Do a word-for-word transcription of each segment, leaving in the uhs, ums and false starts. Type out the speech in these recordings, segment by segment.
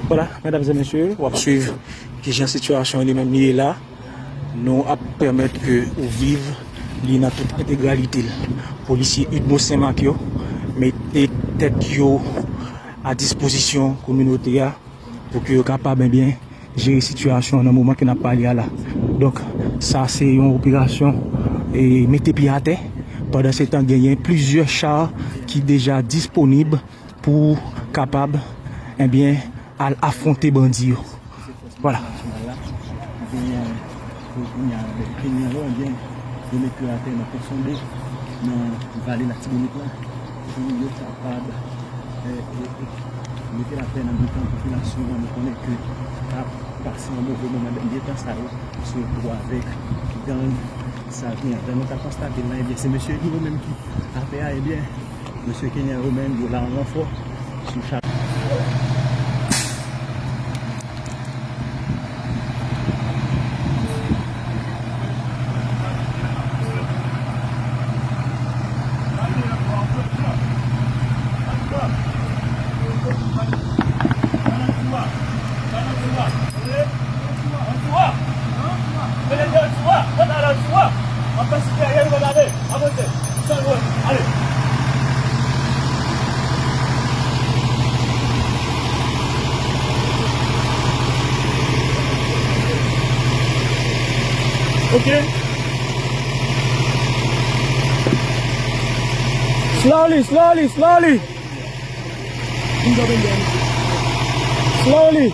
Vwala, medam e mesye, w ap swiv kijan sitiyasyon li menm li ye la. Nou ap pèmèt ke ou viv li nan tout entegralite l. Polisye Udmo Senmak yo mete tèt yo a dispozisyon kominote a pou ke yo kapab, ebyen, jere sitiyasyon an nan moman ke n ap pale a la. Donk, sa se yon operasyon, e, mete pye atè. Pandan se tan, genyen plizyè cha ki deja disponib pou kapab, ebyen, al afwonte bandi yo. Vwala. Pou kounye a, lè Kenyan yo, ebyen, yo met yo atè nan Pon Sonde, nan vale Latibonit la, pou yo kapab, eh, eh, eh, mete lapè nan mitan popilasyon an. Nou konnen ke ap pase yon move moman dènye tan sa yo, sitou avèk gang Savyen an. Jan nou ka konstate l la, ebyen, se mesye yo menm ki atè a, ebyen, mesye Kenyan yo menm, yo la an ranfò sou cha. Ok. Slowly, slowly, slowly. Slowly.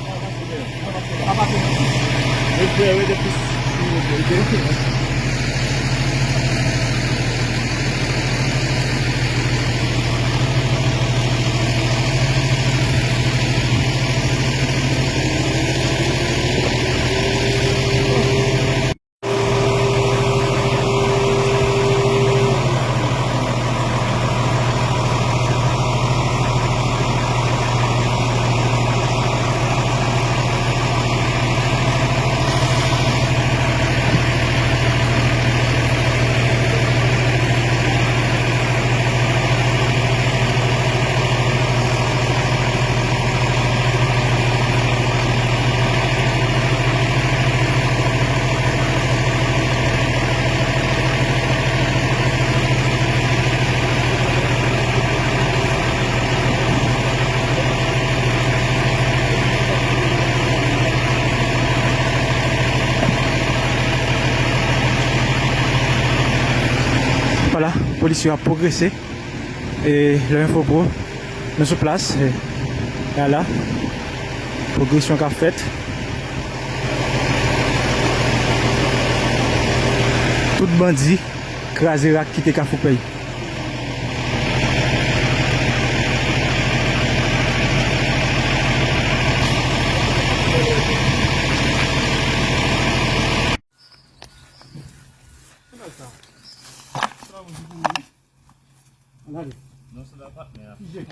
Vwala, polisye yo ap pwogrese. E lè enfo pou nou sou plas, e, e la, pwogresyon k ap fèt. Tout bandi kraze rak kite Kafou Pèy. Ann ale. Non, se la patnè a. Ki je?